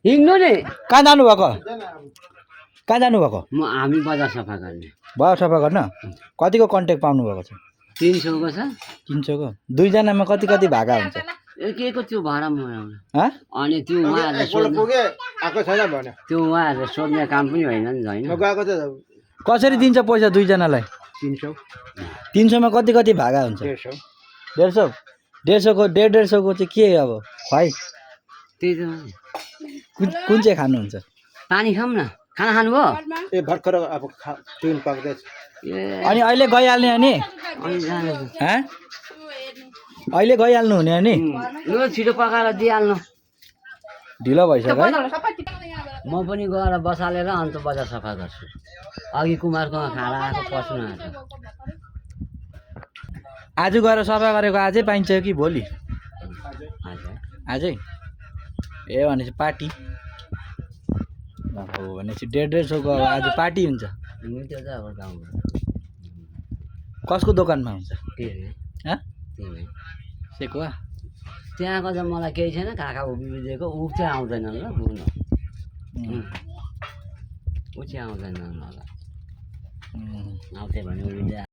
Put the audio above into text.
हिँड्नु नि कहाँ जानुभएको कहाँ जानुभएको म हामी बजार सफा गर्ने भयो सफा गर्न कतिको कन्ट्याक्ट पाउनुभएको छ 300 को छ 300 को दुईजनामा कति कति भागा हुन्छ के को त्यो भाडा म हाँ अनि त्यो उहाँहरूले सोध्ने आएको छैन भने त्यो उहाँहरूले सोध्ने काम पनि होइन नि होइन गएको त कसरी दिन्छ पैसा दुईजनालाई 300 300 मा कति कति भागा हुन्छ 150 150 150 को 150 को चाहिँ के अब खुवाइ त्यही त कुन चाहिँ खानुहुन्छ पानी खाऊँ न खाना खानुभयो ए भर्खर अब तिन पाक्दैछ ए अनि अहिले गइहाल्ने अनि अनि जाने हाँ अहिले गइहाल्नु हुने अनि लु छिटो पकाएर दिइहाल्नु ढिलो भइसक्यो है म पनि गएर बसालेर अन्त बजार सफा गर्छु अघि कुमारकोमा खाना आएको पस्नु आएको आज गएर सफा गरेको आजै पाइन्छ कि भोलि हजुर आजै ए भनेपछि पार्टी हो भनेपछि 150 को आज पार्टी हुन्छ त्यो चाहिँ अब गाउँमा कसको दोकानमा हुन्छ के अरे हाँ त्यही सेकुवा त्यहाँको चाहिँ मलाई केही छैन काका उभिदिएको ऊ चाहिँ आउँदैन ल बुझ्नु ऊ चाहिँ आउँदैन मलाई आउँथ्यो भने उभिँदै